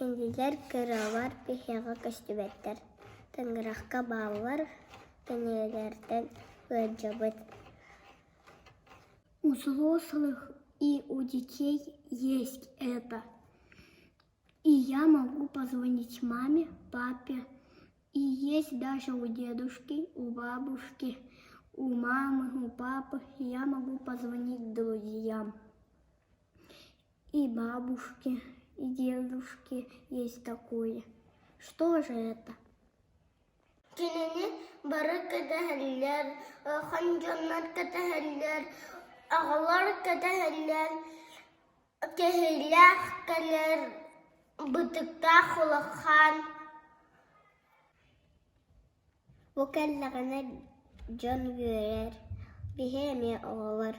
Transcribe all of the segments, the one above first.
Кинилэр кыралар биһиэхэ көстүбэттэр, тыҥырахха бааллар, кинилэртэн ыалдьабыт У взрослых и у детей есть это. И я могу позвонить маме, папе. И есть даже у дедушки, у бабушки, у мамы, у папы. Я могу позвонить друзьям. И бабушке, и дедушке есть такое. Что же это? Кинини бары кэтэһэллэр, улахан дьоннор кэтэһэллэр, оҕолор кэтэһэллэр, киһилээх кэлэр, бытыктаах улахан. Бу кэллэҕинэ дьон үөрэр, биһи эмиэ оҕолор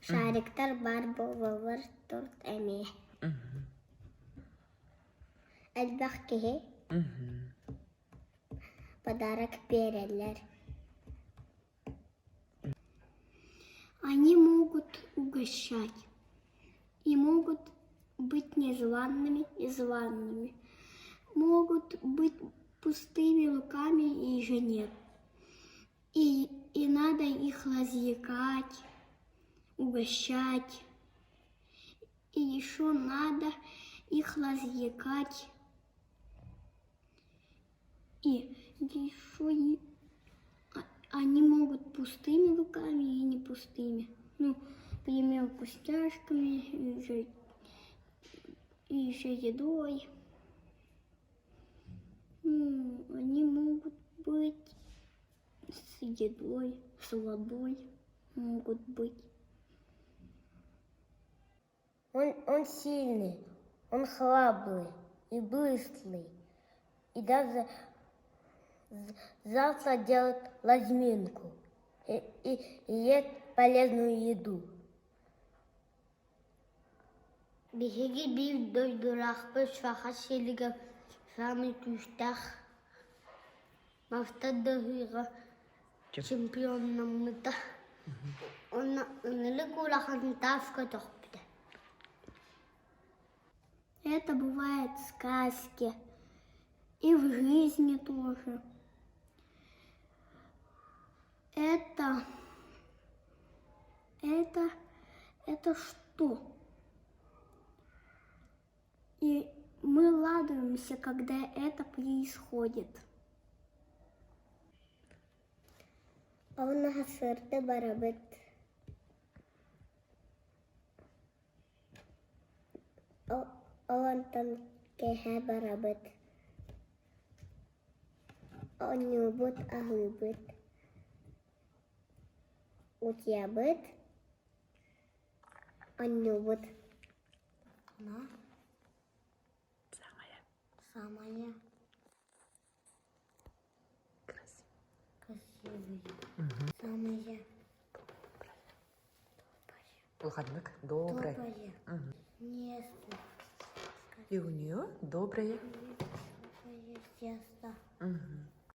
Шариктар баар буолаллар торт эмиэ. Элбэх киһи подарок биэрэллэр. Они могут угощать и могут быть незваными и зваными, могут быть пустыми руками и жене. И, и надо их развлекать, угощать. И еще надо их развлекать. И еще и они могут пустыми руками и не пустыми. Ну, например, вкусняшками, и еще, и еще едой. Ну, они могут быть с едой, с водой могут быть. Он, он сильный, он храбрый и быстрый. И даже завтра делает разминку и, и, и ест полезную еду. Биһиги биир дойдулаахпыт Саха сиригэр саамай күүстээх мастардыһыыга чемпионнаммыта уонна ынырык улахан таас көтөхпүтэ. Это бывает в сказке и в жизни тоже. Это это это что? И мы радуемся, когда это происходит. Уонна сарсыарда барабыт Ол онтон киэһэ барабыт Оонньуубут, аһыыбыт, утуйабыт, оонньуубут. Самая. Самая. Красивая. Самая. Улаханнык добрая. Добрая. Место. И у нее доброе Тесто. Мгм.